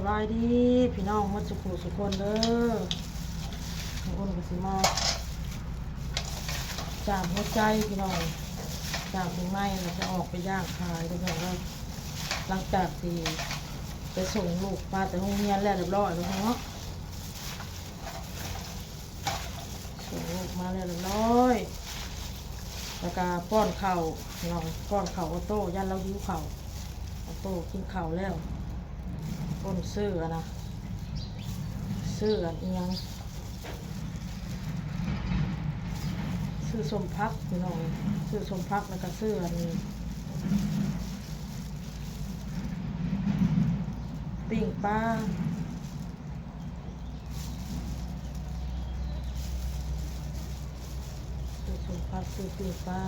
ສະບາຍດີພີ່ນ້ອງໝົດສູ່ຜູ້ສູ່ຄົນເດີ. ມື້ນີ້ກໍຊິມາຈາມຫົວໃຈພີ່ນ້ອງ, ຈາມເປັນໄມ້ແລ້ວຈະອອກໄປຍ່າງຂາຍເດີພີ່ນ້ອງເດີ. ຫຼັງຈາກທີ່ໄປສົ່ງລູກມາແຕ່ໂຮງຮຽນແລ້ວຮຽບຮ້ອຍແລ້ວເນາະ. ສົ່ງລູກມາແລ້ວຮຽບຮ້ອຍ ແລ້ວກະປ້ອນເຂົ້າເນາະ, ປ້ອນເຂົ້າອອໂຕ້ ຢ້ານລາວຫິວເຂົ້າ. ອອໂຕ້ກິນເຂົ້າແລ້ວ ປ້ອນຊື້ອັນນະ ຊື້ອັນອີ່ຫຍັງ ຊື້ສົ້ມຜັກພີ່ນ້ອງ, ຊື້ສົ້ມຜັກ ແລ້ວກະຊື້ອັນ ປີ້ງປາ. ຊື້ສົ້ມຜັກ ຊື້ປີ້ງປາ.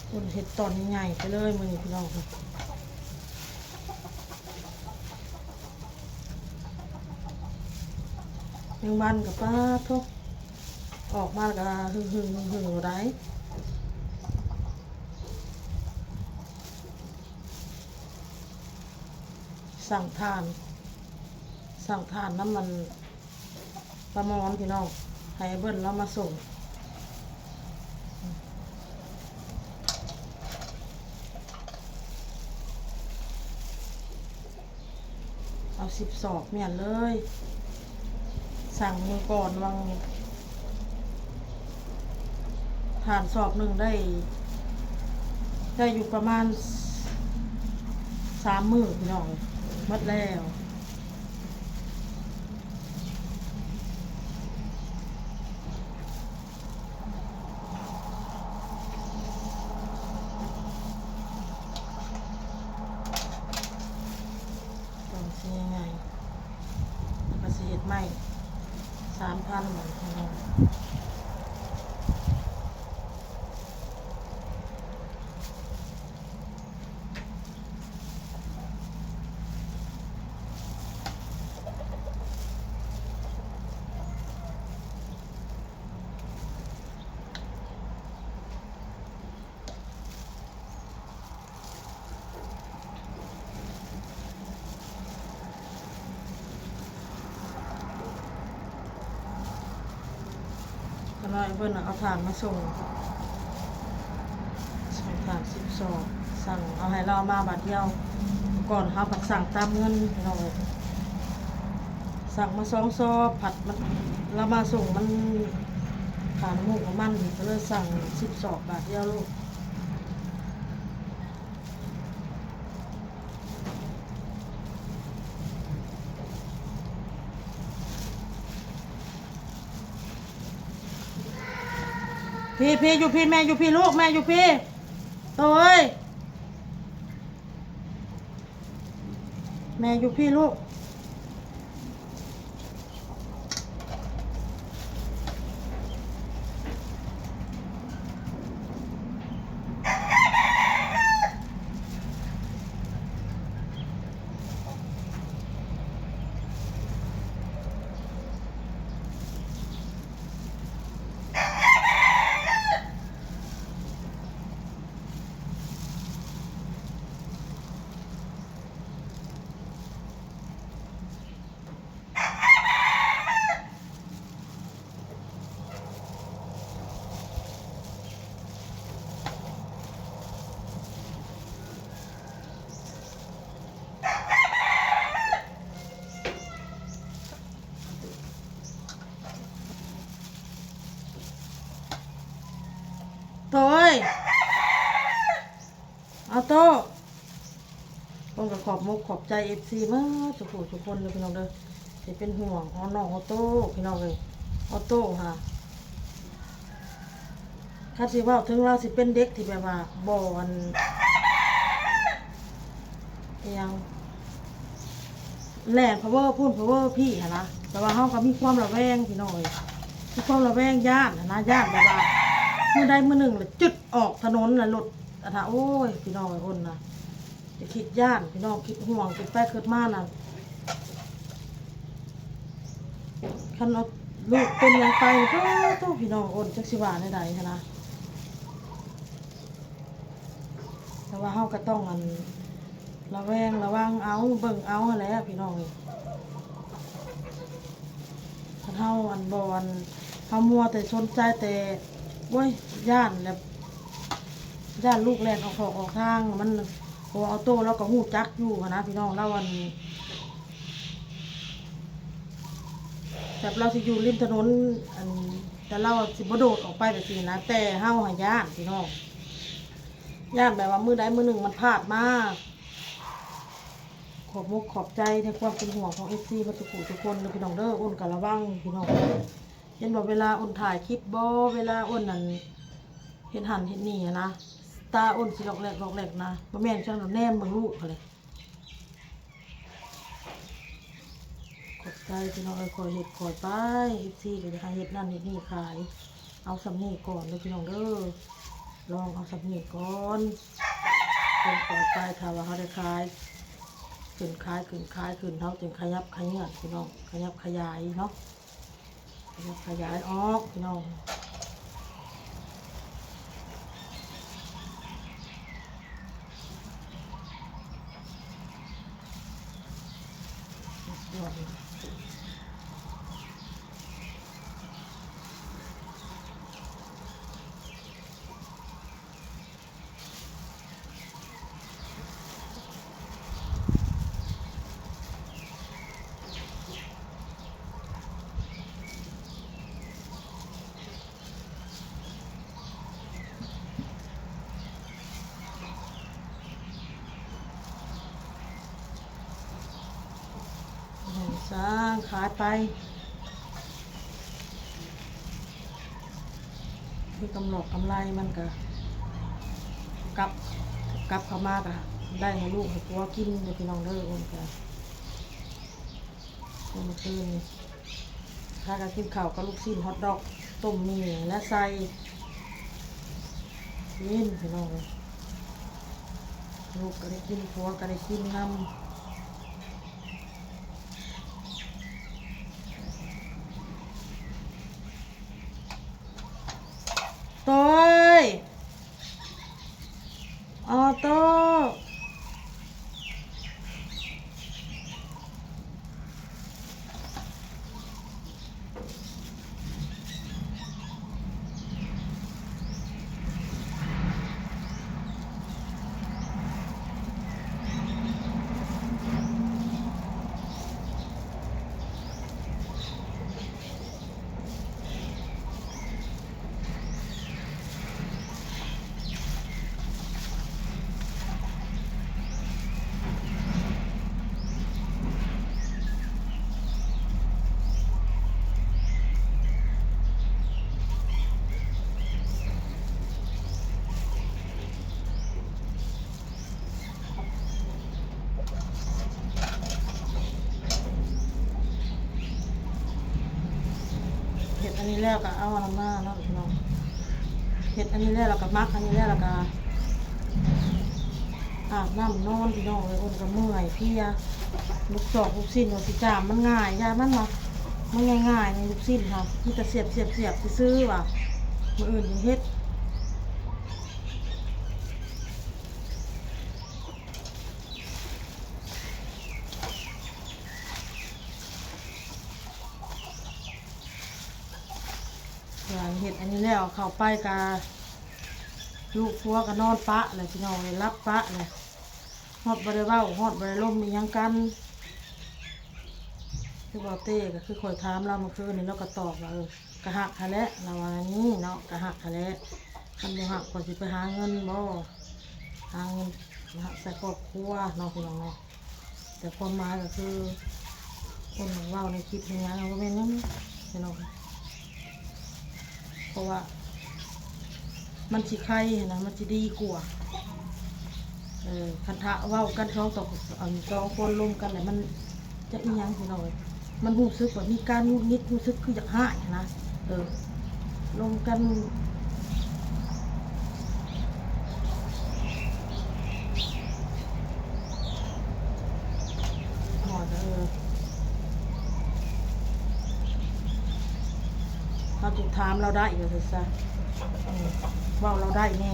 ເພິ່ນເຮັດຕອນໃຫຍ່ໆ ໄປເລີຍມື້ນີ້ພີ່ນ້ອງ. ແມງວັນກໍປາດໂທ້ ອອກມາແລ້ວກໍຫຶ່ງໆໆໆ ໂລດໃດ. ສັ່ງຖ່ານ ສັ່ງຖ່ານນຳອັນປາໝອນພີ່ນ້ອງ ໃຫ້ອ້າຍເບິ່ນລາວມາສົ່ງ. ເອົາສິບສອບ ແມ່ນເລີຍ. ສັ່ງມື້ກ່ອນຫວ່າງ ຖ່ານສອບໜຶ່ງໄດ້ ໄດ້ຢູ່ປະມານສາມມື້ພີ່ນ້ອງ ໝົດແລ້ວ. ຕອນຊິໃຫຍ່ໆ ແລ້ວກໍຊິເຮັດໃໝ່ ສາມພັນ ບາດນີ້. ຂ້ານ້ອຍເພິ່ນເອົາຖ່ານມາສົ່ງ ສັ່ງຖ່ານສິບສອບ ສັ່ງເອົາໃຫ້ລາວມາບາດດຽວ. ກ່ອນເຮົາພັດສັ່ງຕາມເງິນພີ່ນ້ອງເອີຍ ສັ່ງມາສອງສອບ ພັດມັນ ລາວມາສົ່ງມັນ ຄ່ານ້ຳມັນ ກໍເລີຍສັ່ງສິບສອບບາດດຽວໂລດ. ພີ້ ພີ້ ຢູ່ພີ້ ແມ່ຢູ່ພີ້ລູກ ແມ່ຢູ່ພີ້ ໂຕເອີຍ ແມ່ຢູ່ພີ້ລູກ. ໂຕເອີຍ ອາໂຕ້ ເພິ່ນກໍຂອບມົກຂອບໃຈເອັຟຊີໝົດທຸກຜູ້ທຸກຄົນເດີພີ່ນ້ອງເດີ ທີ່ເປັນຫ່ວງເອົານ້ອງອອໂຕ້ພີ່ນ້ອງເອີຍ. ອອໂຕ້ຫາ ຄັນຊິເວົ້າເຖິງລາວຊິເປັນເດັກທີ່ແບບວ່າບໍ່ອັນ ອີ່ຫຍັງ ແລ່ນພາວເວີພຸ້ນພາວເວີພີ້ຫັ້ນນະ. ແຕ່ວ່າເຮົາກໍມີຄວາມລະແວງພີ່ນ້ອງເອີຍ ມີຄວາມລະແວງ ຢ້ານຫັ້ນນະ ຢ້ານແບບວ່າມື້ໃດມື້ໜຶ່ງລະຈຶດອອກຖະໜົນລະລົດອັນນະ. ໂອ້ຍ ພີ່ນ້ອງເອີຍ ອົນນະ ຈະຄິດຢ້ານພີ່ນ້ອງ ຄິດຫ່ວງ ຄິດໄປຄິດມານະ ຄັນເອົາລູກເປັນຫຍັງໄປ ໂອ້ໂຕ ພີ່ນ້ອງ ອົນຈັກຊິວ່າແນວໃດຫັ້ນນະ. ແຕ່ວ່າເຮົາກໍຕ້ອງ ອັນ ລະແວງລະວັງເອົາ ເບິ່ງເອົາຫັ້ນແຫຼະພີ່ນ້ອງເອີຍ. ຄັນເຮົາ ອັນ ບໍ່ ອັນ ເຮົາມົວແຕ່ສົນໃຈແຕ່ ໂອ້ຍ ຢ້ານແຫຼະ ຢ້ານລູກແລ່ນອອກຂອກອອກທາງ ມັນ ເພາະວ່າອອໂຕ້ລາວກໍຮູ້ຈັກຢູ່ຫັ້ນນະພີ່ນ້ອງ. ລາວ ອັນ ແບບລາວຊິຢູ່ລິມຖະໜົນ ອັນ ແຕ່ລາວຊິບໍ່ໂດດອອກໄປແບບຊີ້ນະ. ແຕ່ເຮົາຫະຢ້ານພີ່ນ້ອງ ຢ້ານແບບວ່າມື້ໃດມື້ໜຶ່ງມັນພາດມາ. ຂອບມຸກຂອບໃຈໃນຄວາມເປັນຫ່ວງຂອງເອັຟຊີໝົດທຸກຜູ້ທຸກຄົນເດີພີ່ນ້ອງເດີ. ອົນກໍລະວັງພີ່ນ້ອງ ເຫັນບໍ່ ເວລາອົນຖ່າຍຄລິບບໍ ເວລາອົນ ອັນ ເຮັດຫັ້ນເຮັດນີ້ຫັ້ນນະ ຕາອົນຊິຫຼອກແຫຼກຫຼອກແຫຼກນະ. ບໍ່ແມ່ນຈັ່ງດອກ ແນມເບິ່ງລູກຫັ້ນແຫຼະ. ຂອບໃຈພີ່ນ້ອງເອີຍ ຄ່ອຍເຮັດຄ່ອຍໄປ ເອັຟຊີກໍຢາກໃຫ້ເຮັດນັ້ນເຮັດນີ້ຂາຍ. ເອົາສ່ຳນີ້ກ່ອນເດີພີ່ນ້ອງເດີ ລອງເອົາສ່ຳນີ້ກ່ອນ ເບິ່ງຕໍ່ໄປ ຖ້າວ່າເຮົາໄດ້ຂາຍຂຶ້ນ ຂາຍຂຶ້ນ ຂາຍຂຶ້ນ ເຮົາຈຶ່ງຂະຫຍັບຂະເຫຍື້ອນພີ່ນ້ອງ ຂະຫຍັບຂະຫຍາຍເນາະ ຂະຫຍັບຂະຫຍາຍອອກພີ່ນ້ອງ. ສ້າງຂາຍໄປ ຄືກຳຫຼອກກຳໄລມັນກະກັບ ກັບເຂົ້າມາກະໄດ້ໃຫ້ລູກໃຫ້ຜົວກິນເດີພີ່ນ້ອງເດີ. ໂອນກະເມື່ອຄືນນີ້ ພາກັນກິນເຂົ້າກັບລູກຊີ້ນ ຮອດດອກ ຕົ້ມໝີ່ ແລະ ໃສ່ ກິນພີ່ນ້ອງເອີຍ ລູກກໍໄດ້ກິນ ຜົວກໍໄດ້ກິນນຳ. ໂຕຍ ອໍໂຕ້. ເຮັດອັນນີ້ແລ້ວກໍເອົາອັນນັ້ນມາເນາະພີ່ນ້ອງ ເຮັດອັນນີ້ແລ້ວ ແລ້ວກໍໝັກອັນນີ້ແລ້ວ ແລ້ວກໍອາບນ້ຳນອນພີ່ນ້ອງເອີຍ. ໂອນກໍເມື່ອຍເພຍ ລູກຊອກລູກຊີ້ນວ່າຊິຈາມມັນງ່າຍ ຢ່າມັນວ່າ ມັນງ່າຍໆ ນີ້ລູກຊີ້ນຫາ ມີແຕ່ສຽບໆໆ ຊື່ໆ ວ່າ ມື້ອື່ນຈຶ່ງເຮັດ. ເຮັດອັນນີ້ແລ້ວເຂົ້າໄປກະ ລູກຜົວກະນອນປະແຫຼະພີ່ນ້ອງເອີຍ ຫຼັບປະແຫຼະ ຮອດບໍ່ໄດ້ເວົ້າ ຮອດບໍ່ໄດ້ລົມອີ່ຫຍັງກັນ. ຄືບໍ່ເຕ້ ກໍຄືຂ້ອຍຖາມລາວມື້ຄືນນີ້ ລາວກໍຕອບວ່າ ເອີ ກະຮັກຫັ້ນແຫຼະ ລາວວ່ານີ້ເນາະ ກະຮັກຫັ້ນແຫຼະ ຄັນບໍ່ຮັກຂ້ອຍຊິໄປຫາເງິນບໍ ຫາເງິນໃສ່ຄອບຄົວເນາະ ພີ່ນ້ອງເນາະ. ແຕ່ຄວາມໝາຍກໍຄື ຄົນເວົ້າໃນຄລິບໃນຫຍັງ ບໍ່ແມ່ນຫຍັງພີ່ນ້ອງ ເພາະວ່າມັນຊິໄຄຫັ້ນນະ ມັນຊິດີກວ່າ ເອີ ຄັນຖ້າເວົ້າກັນສອງຕໍ່ ອັນ ສອງຄົນລົມກັນແຫຼະ ມັນ ອີ່ຫຍັງພີ່ນ້ອງເອີຍ ມັນຮູ້ສຶກວ່າມີການຫງຸດຫງິດ ຮູ້ສຶກຄືຢາກຮ້າຍຫັ້ນນະ ເອີ ລົມກັນ ເຮົາ ເອີ ເຮົາຈຶ່ງຖາມລາວໄດ້ ວ່າຊັ້ນຊະ ເອີ ເວົ້າລາວໄດ້ແດ່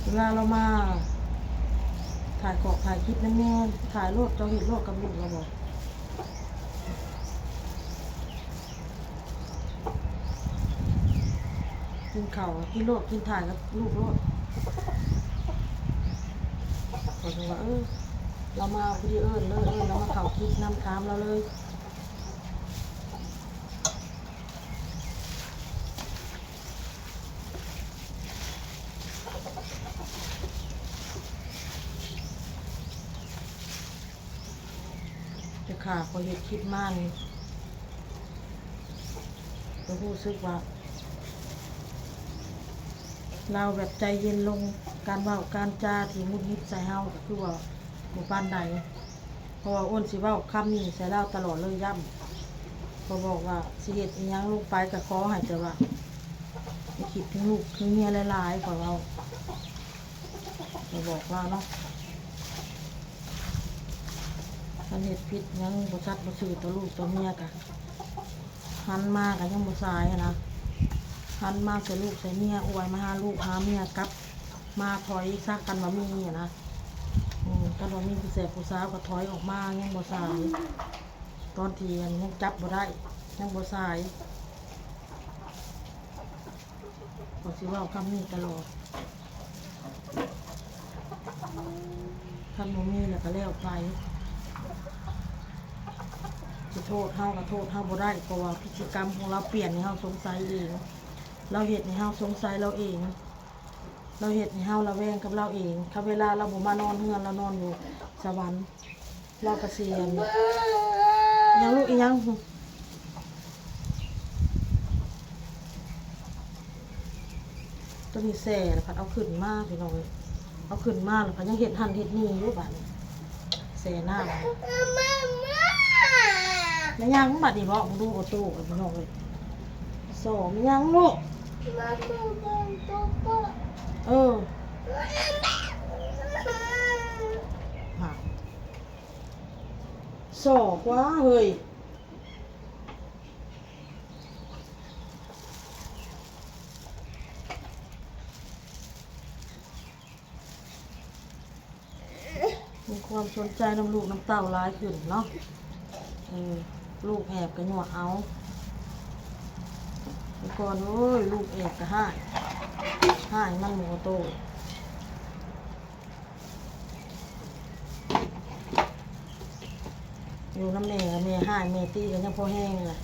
ເວລາລາວມາຖ່າຍຂອງ ຖ່າຍຄລິບນຳແດ່ ຖ່າຍໂລດ ເຈົ້າເຮັດໂລດກັບລູກລາວບໍ? ກິນເຂົ້າ ກິນໂລດ ກິນຖ່າຍກັບລູກໂລດ ຂ້ອຍກໍວ່າ ເອີ ລາວມາພໍດີ ເອີ້ນເລີຍ ເອີ້ນລາວມາເຂົ້າຄລິບນຳ ຖາມລາວເລີຍ. ແຕ່ຂ້າ ຂ້ອຍເຮັດຄລິບມານີ້ ກໍຮູ້ສຶກວ່າ ລາວແບບໃຈເຢັນລົງ ການເວົ້າການຈາທີ່ຫງຸດຫງິດໃສ່ເຮົາ ກໍຄືວ່າບໍ່ປານໃດ ເພາະວ່າອ້ນຊິເວົ້າຄຳນີ້ໃສ່ລາວຕະຫຼອດເລີຍ ຢ້ຳ ຂ້ອຍບອກວ່າ ຊິເຮັດອີ່ຫຍັງລົງໄປ ກໍຂໍໃຫ້ແຕ່ວ່າ ຄິດເຖິງລູກເຖິງເມຍຫຼາຍໆ ຂ້ອຍເວົ້າ ຂ້ອຍບອກລາວເນາະ ຄັນເຮັດຜິດຫຍັງບໍ່ສັດບໍ່ຊື່ຕໍ່ລູກຕໍ່ເມຍ ກໍຫັນມາກໍຍັງບໍ່ສາຍຫັ້ນນະ ຫັນມາໃສ່ລູກໃສ່ເມຍ ອວຍມາຫາລູກຫາເມຍ ກັບມາຖອຍຊະ ຄັນວ່າມີຫັ້ນນະ ເອີ ຄັນວ່າມີຜູ້ແສບຜູ້ສາວກໍຖອຍອອກມາ ຍັງບໍ່ສາຍ ຕອນທີ່ ອັນ ຍັງຈັບບໍ່ໄດ້ ຍັງບໍ່ສາຍ. ຂ້ອຍຊິເວົ້າຄຳນີ້ຕະຫຼອດ ຄັນບໍ່ມີແລ້ວກໍແລ້ວໄປ ຊິໂທດເຮົາກໍໂທດເຮົາບໍ່ໄດ້ ເພາະວ່າພຶດຕິກຳຂອງລາວປ່ຽນໃຫ້ເຮົາສົງໄສເອງ ລາວເຮັດໃຫ້ເຮົາສົງໄສລາວເອງ ລາວເຮັດໃຫ້ເຮົາລະແວງກັບລາວເອງ ຄັນເວລາລາວບໍ່ມານອນເຮືອນ ລາວນອນຢູ່ສະຫວັນ ລາວກະຊິ ອີຫຍັງລູກ ອີຫຍັງ? ໂຕນີ້ແຊ່ແລ້ວພັດເອົາຂຶ້ນມາພີ່ນ້ອງເອີຍ ເອົາຂຶ້ນມາແລ້ວພັດຍັງເຮັດຫັ້ນເຮັດນີ້ຢູ່ບາດນີ້ ແຊ່ນ້ຳ ແມ່ນຫຍັງບາດນີ້ ເວົ້າເບິ່ງດູ ໂອໂຕ ພີ່ນ້ອງເອີຍ ສໍແມ່ນຫຍັງລູກ? ເອີ ຮະ ສໍກວ່າເຮີ້ຍ ມີຄວາມສົນໃຈນຳລູກນຳເຕົ້າຫຼາຍຂຶ້ນເນາະ ເອີ ລູກແອບກະຍົວະເອົາ ແຕ່ກ່ອນ ໂອ້ຍ ລູກແອບກະຮ້າຍ ຮ້າຍມັນບໍ່ໂຕ ຢູ່ນຳແມ່ ແມ່ຮ້າຍແມ່ຕີກໍຍັງພໍແຮງລະ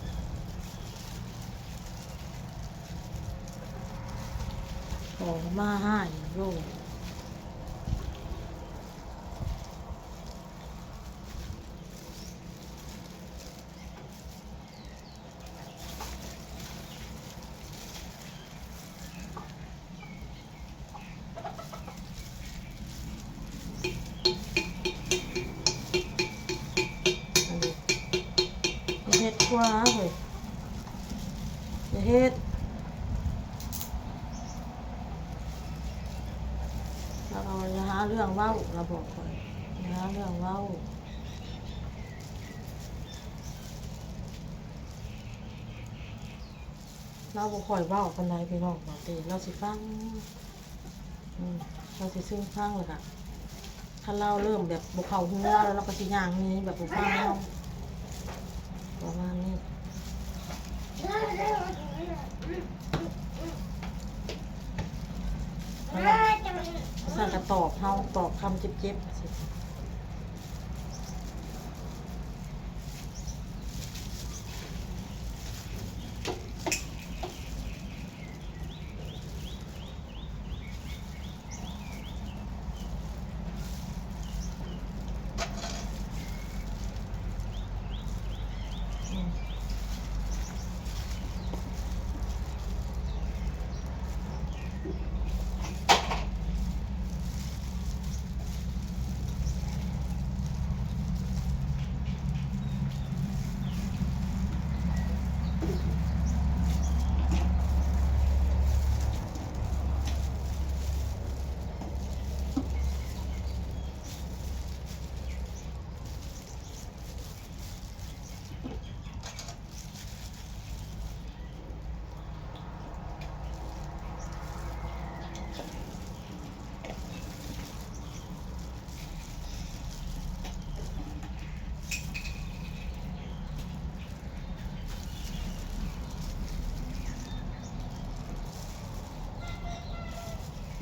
ພໍມາຮ້າຍໂລດ. ເຮັດກວ່າເຮີ້ຍ ຢ່າເຮັດ ລາວເອົາ ຢ່າຫາເລື່ອງເວົ້າ ລາວບອກຂ້ອຍ ຢ່າຫາເລື່ອງເວົ້າ. ລາວບໍ່ຄ່ອຍເວົ້າປານໃດພີ່ນ້ອງ ບາງທີລາວຊິຟັງ ອືມ ລາວຊິຊຶມຟັງ ແລ້ວກະຄັນລາວເລີ່ມແບບບໍ່ເຂົ້າຫູລາວ ລາວກໍຊິຍ່າງໜີແບບບໍ່ຟັງເຮົາ ປະມານນີ້. ຊັ້ນກໍຕອບເຮົາ ຕອບຄຳເຈັບໆ. ອືມ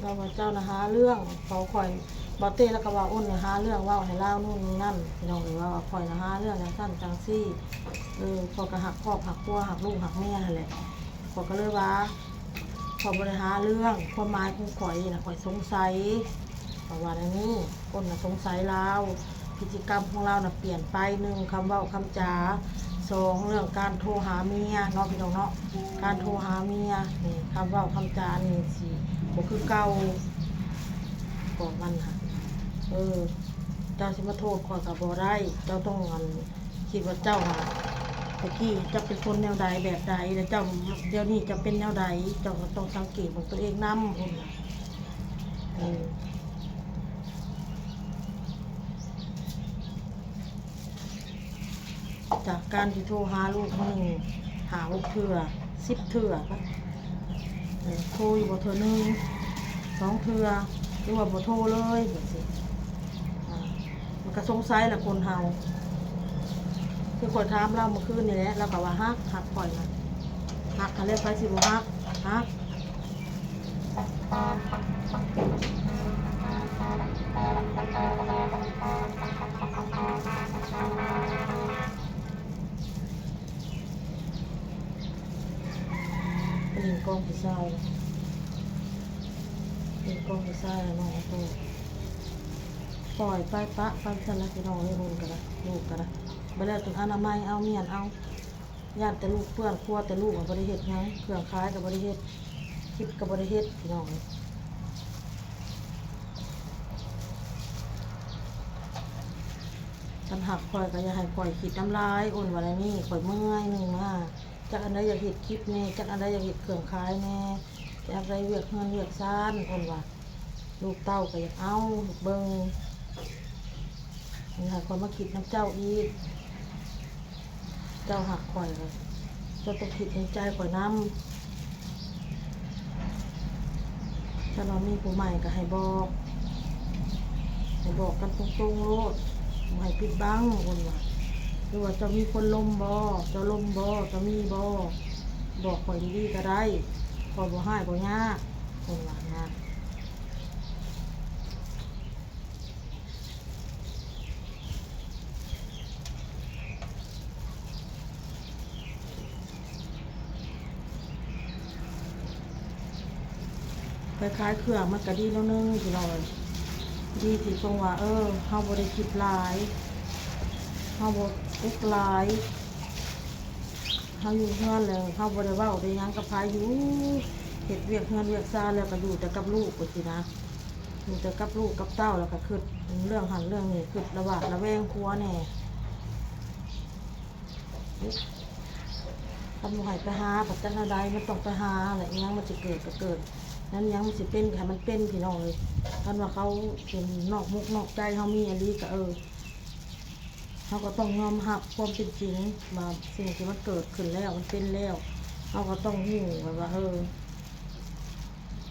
ລາວວ່າເຈົ້ານະຫາເລື່ອງ ເຂົາ ຂ້ອຍ ບ່າວເຕ້ລາວກໍວ່າ ໂອ້ນນະຫາເລື່ອງ ເວົ້າໃຫ້ລາວໂນ່ນນີ້ນັ້ນ ພີ່ນ້ອງເອີຍ ວ່າຂ້ອຍນະຫາເລື່ອງຈັ່ງຊັ້ນຈັ່ງຊີ້ ເອີ ຂ້ອຍກໍຮັກຄອບຮັກຄົວຮັກລູກຮັກເມຍຫັ້ນແຫຼະ ຂ້ອຍກໍເລີຍວ່າ ຂ້ອຍບໍ່ໄດ້ຫາເລື່ອງ ຄວາມໝາຍຂອງຂ້ອຍນະ ຂ້ອຍສົງໄສ ຂ້ອຍວ່າແນວນີ້ ໂອ້ນນະສົງໄສລາວ ພຶດຕິກຳຂອງລາວນະປ່ຽນໄປ ໜຶ່ງ ຄຳເວົ້າຄຳຈາ ສອງ ເລື່ອງການໂທຫາເມຍເນາະ ພີ່ນ້ອງເນາະ ການໂທຫາເມຍນີ້ ຄຳເວົ້າຄຳຈານີ້ຊິບໍ່ຄືເກົ່າ ບອກມັນນະ ເອີ ເຈົ້າຊິມາໂທດຂ້ອຍກໍບໍ່ໄດ້ ເຈົ້າຕ້ອງ ອັນ ຄິດວ່າເຈົ້າຫັ້ນ ແຕ່ກີ້ເຈົ້າເປັນຄົນແນວໃດແບບໃດ ແລ້ວເຈົ້າ ດຽວນີ້ເຈົ້າເປັນແນວໃດ ເຈົ້າກໍຕ້ອງສັງເກດເບິ່ງຕົວເອງນຳ ເອີ ຈາກການທີ່ໂທຫາລູກມື້ໜຶ່ງຫ້າຫົກເທື່ອ ສິບເທື່ອ ເອີ ໂທຢູ່ບໍ່ເທື່ອໜຶ່ງ ສອງເທື່ອ ຫຼືວ່າບໍ່ໂທເລີຍ ຈັ່ງຊີ້ ອ່າ ມັນກໍສົງໄສລະຄົນເຮົາ ຄືຂ້ອຍຖາມລາວມື້ຄືນນີ້ແຫຼະ ລາວກໍວ່າຮັກ ຮັກຂ້ອຍນະ ຮັກຫັ້ນແຫຼະ ໃຜຊິບໍ່ຮັກ ຮັກ. ໄປຫຼິ້ນກອງຜູ້ຊາຍ ຫຼິ້ນກອງຜູ້ຊາຍແລ້ວນ້ອງໂຕ ປ່ອຍໄປປະໄປຊັ້ນລະ ພີ່ນ້ອງເອີຍ ເພິ່ນກໍໄດ້ ລູກກໍໄດ້ ບັດແລ້ວຈຶ່ງອະນາໄມເອົາ ມ້ຽນເອົາ. ຢ້ານແຕ່ລູກເປື້ອນ ຄົວແຕ່ລູກ ບໍ່ໄດ້ເຮັດຫຍັງ ເຄື່ອງຂາຍກໍບໍ່ໄດ້ເຮັດ ຄລິບກໍບໍ່ໄດ້ເຮັດ ພີ່ນ້ອງເອີຍ ຄັນຮັກຂ້ອຍກໍຢ່າໃຫ້ຂ້ອຍຄິດນຳຫຼາຍ ໂອ້ນວ່າແນວນີ້ ຂ້ອຍເມື່ອຍ ໜຶ່ງມາ ຈັກອັນໃດຢາກເຮັດຄລິບແດ່ ຈັກອັນໃດຢາກເຮັດເຄື່ອງຂາຍແດ່ ຈັກໃດວຽກເຮືອນວຽກຊານ ໂອ້ນວ່າ ລູກເຕົ້າກໍຢາກເອົາ ເບິ່ງ ຢ່າໃຫ້ຂ້ອຍມາຄິດນຳເຈົ້າອີກ ເຈົ້າຮັກຂ້ອຍ ເຈົ້າຕ້ອງຄິດເຫັນໃຈຂ້ອຍນຳ ຄັນວ່າມີຜູ້ໃໝ່ກໍໃຫ້ບອກ ໃຫ້ບອກກັນຕົງໆໂລດ ບໍ່ໃຫ້ປິດບັງ ເພິ່ນວ່າ ຫຼືວ່າເຈົ້າມີຄົນລົມບໍ່ ເຈົ້າລົມບໍ່ ເຈົ້າມີບໍ່ ບອກຂ້ອຍດີໆກໍໄດ້ ຂ້ອຍບໍ່ຮ້າຍບໍ່ຍາກ ເພິ່ນວ່ານະ. ໄປຂາຍເຄື່ອງມັນກະດີແນວໜຶ່ງ ພີ່ນ້ອງເອີຍ ດີທີ່ຊົງວ່າ ເອີ ເຮົາບໍ່ໄດ້ຄິດຫຼາຍ ເຮົາບໍ່ອຸກຫຼາຍ ເຮົາຢູ່ເຮືອນແລ້ວ ເຮົາບໍ່ໄດ້ເວົ້າໄດ້ຫຍັງກັບໃຜ ຢູ່ເຮັດວຽກເຮືອນວຽກຊານແລ້ວກະຢູ່ແຕ່ກັບລູກ ຈັ່ງຊີ້ນະ ຢູ່ແຕ່ກັບລູກກັບເຕົ້າ ແລ້ວກະຄຶດເລື່ອງຫັ້ນເລື່ອງນີ້ ຄຶດລະຫວາດລະແວງຜົວແດ່. ຄັນບໍ່ໃຫ້ໄປຫາ ພັດຈັກແນວໃດ ມັນຕ້ອງໄປຫາແຫຼະ ອີ່ຫຍັງມັນຊິເກີດກໍເກີດ ນັ້ນອີ່ຫຍັງມັນຊິເປັນກໍໃຫ້ມັນເປັນ ພີ່ນ້ອງເອີຍ ຄັນວ່າເຂົາເປັນນອກມຸກນອກໃຈ ເຮົາມີອີ່ຫຼີກໍ ເອີ ເຮົາກໍຕ້ອງຍອມຮັບຄວາມເປັນຈິງວ່າ ສິ່ງທີ່ມັນເກີດຂຶ້ນແລ້ວ ມັນເປັນແລ້ວ ເຮົາກໍຕ້ອງຮູ້ແບບວ່າ ເອີ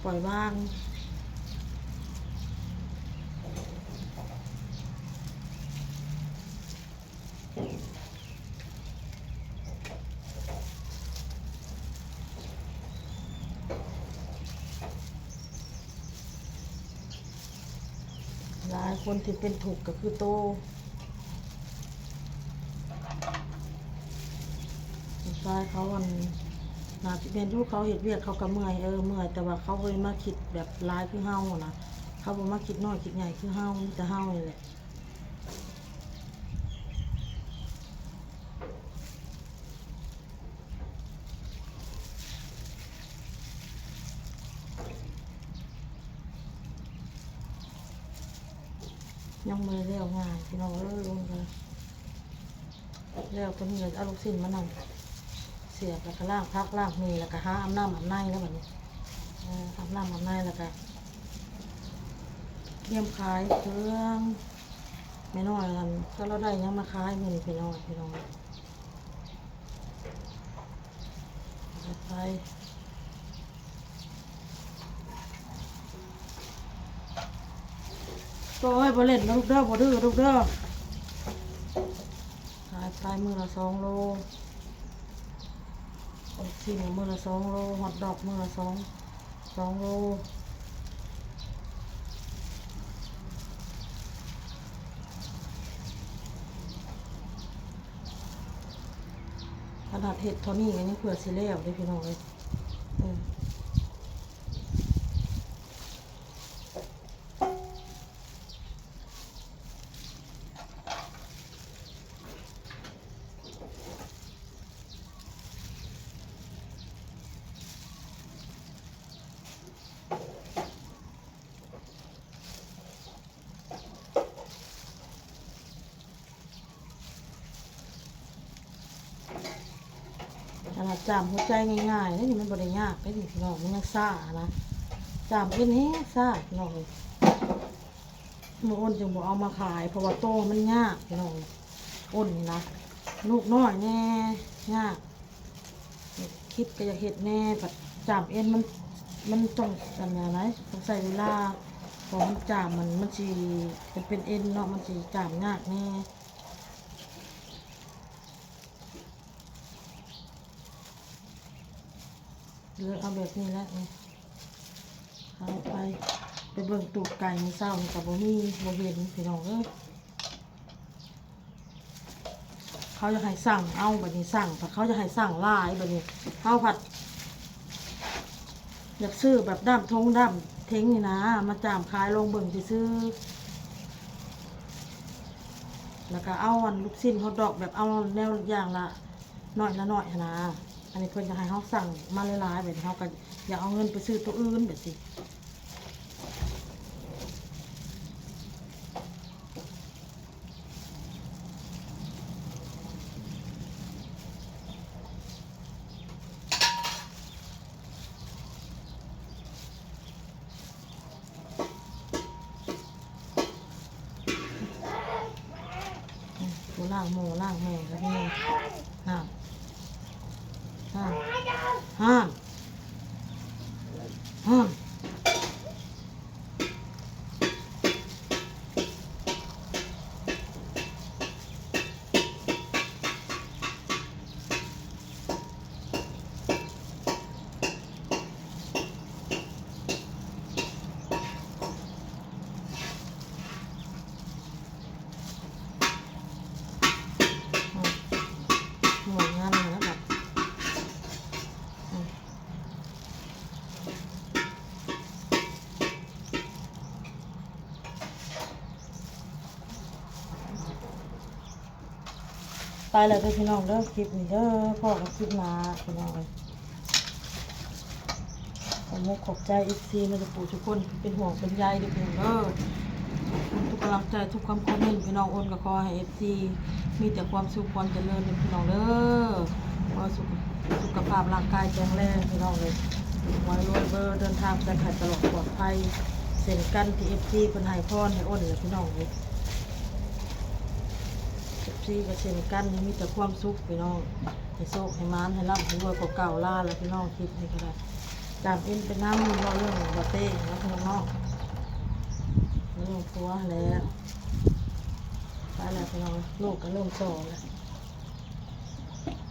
ປ່ອຍວາງ. ຫຼາຍຄົນທີ່ເປັນທຸກກໍຄືໂຕ ຜູ້ຊາຍເຂົາ ອັນ ໜ້າຊິແມ່ນຢູ່ ເຂົາເຮັດວຽກເຂົາກໍເມື່ອຍ ເອີ ເມື່ອຍ ແຕ່ວ່າເຂົາບໍ່ໄດ້ມາຄິດແບບຫຼາຍຄືເຮົານະ ເຂົາບໍ່ມາຄິດນ້ອຍຄິດໃຫຍ່ຄືເຮົາ ມີແຕ່ເຮົານີ້ແຫຼະ. ຍັງບໍ່ໄດ້ແລ້ວງ່າຍ ພີ່ນ້ອງເອີຍ ລົງກັນ ແລ້ວຕົວນີ້ກໍເອົາລູກຊີ້ນມານັ່ງສຽບ ແລ້ວກໍລ້າງຜັກລ້າງໝີ່ ແລ້ວກໍຫາອາບນ້ຳອາບໃນແລ້ວບັດນີ້ ເອີ ອາບນ້ຳອາບໃນ ແລ້ວກໍກຽມຂາຍເຄື່ອງ ແມ່ນ້ອຍ ອັນ ກໍລາວໄດ້ຫຍັງມາຂາຍມື້ນີ້ ພີ່ນ້ອງ ພີ່ນ້ອງ. ໄປ ໂຕເອີຍ ບໍ່ຫຼິ້ນນະລູກເດີ ບໍ່ດື້ລູກເດີ ຂາຍໄປມື້ລະສອງໂລ ລູກຊີ້ນມື້ລະສອງໂລ ຮອດດອກມື້ລະສອງ ສອງໂລ. ຂະໜາດເຮັດເທົ່ານີ້ກໍຍັງເພື່ອຊິແລ້ວເດ້ພີ່ນ້ອງເອີຍ. ເອີ ຂະໜາດຈາມຫົວໃຈງ່າຍໆເດ້ນີ້ ມັນບໍ່ໄດ້ຍາກເດ້ນີ້ພີ່ນ້ອງ ມັນຍັງຊ້ານະ. ຈາມເອັນແຮງຊ້າພີ່ນ້ອງເອີຍ. ໝໍອ້ນຈຶ່ງບໍ່ເອົາມາຂາຍ ເພາະວ່າໂຕມັນຍາກພີ່ນ້ອງເອີຍ. ອ້ນນະ ລູກນ້ອຍແດ່ ຍາກ. ຄິດກໍຢາກເຮັດແດ່ ພັດຈາມເອັນມັນ ມັນຕ້ອງອັນນັ້ນໃດ໋ ຕ້ອງໃຊ້ເວລາ ເພາະມັນຈາມ ມັນ ມັນຊິ ມັນເປັນເອັນເນາະ ມັນຊິຈາມຍາກແດ່. ເລືອກເອົາແບບນີ້ແຫຼະນີ້ ເອົາໄປ ໄປເບິ່ງຕູດໄກ່ມື້ເຊົ້ານີ້ກໍບໍ່ມີ ບໍ່ເຫັນພີ່ນ້ອງເອີຍ. ເຂົາຢາກໃຫ້ສັ່ງເອົາ ບັດນີ້ສັ່ງ ເຂົາຢາກໃຫ້ສັ່ງຫຼາຍ ບັດນີ້ເຮົາພັດຢາກຊື້ແບບດ້າມຖົງດ້າມເຖິງນີ້ນະ ມາຈາມຂາຍລອງເບິ່ງຊື່ໆ. ແລ້ວກໍເອົາອັນລູກຊິ້ນຮອດດອກ ແບບເອົາແນວຢ່າງລະໜ້ອຍລະໜ້ອຍຫັ້ນນະ. ອັນນີ້ເພິ່ນຢາກໃຫ້ເຮົາສັ່ງມາຫຼາຍໆ ແບບນີ້ເຮົາກໍຢາກເອົາເງິນໄປຊື້ໂຕອື່ນແບບຊີ້. ອືມ ຜູ້ລ້າງໝໍ້ລ້າງແມ່ກໍມີ ຫ້າມ ຫ້າມ ຫ້າມ ຫ້າມ. ອືມ ຫົວງາມແລ້ວບັດ ອືມ. ໄປແລ້ວເດີພີ່ນ້ອງເດີ ຄລິບນີ້ເດີ ພໍ້ກັນຄລິບໜ້າພີ່ນ້ອງເອີຍ. ຂອບມຸກຂອບໃຈເອັຟຊີໝົດທຸກຜູ້ທຸກຄົນທີ່ເປັນຫ່ວງເປັນໃຍເດີພີ່ນ້ອງເດີ. ຂອບຄຸນທຸກກຳລັງໃຈ ທຸກຄຳຄອມເມັນ ພີ່ນ້ອງ. ໂອນກໍຂໍໃຫ້ເອັຟຊີມີແຕ່ຄວາມສຸກຄວາມຈະເລີນເດີພີ່ນ້ອງເດີ. ຂໍສຸກ ສຸຂະພາບຮ່າງກາຍແຂງແຮງພີ່ນ້ອງເອີຍ. ຮວຍລວຍເບີ ເດີນທາງປອດໄພຕະຫຼອດປອດໄພ ເຊັ່ນກັນທີ່ເອັຟຊີເພິ່ນໃຫ້ພອນໃຫ້ໂອນແຫຼະພີ່ນ້ອງເອີຍ. ເອັຟຊີກໍເຊັ່ນກັນ ໃຫ້ມີແຕ່ຄວາມສຸກພີ່ນ້ອງ ໃຫ້ໂຊກໃຫ້ໝານ ໃຫ້ລ່ຳໃຫ້ລວຍກວ່າເກົ່າ. ລາແລ້ວພີ່ນ້ອງ ຄລິບນີ້ກໍໄດ້ ຈາມເອັນໄປນຳ ເວົ້າເລື່ອງບໍ່ເຕ້ເນາະພີ່ນ້ອງເນາະ ເລື່ອງຜົວແລ້ວ. ໄປແລ້ວພີ່ນ້ອງ ລູກກໍເລີ່ມສ້ອແລ້ວ.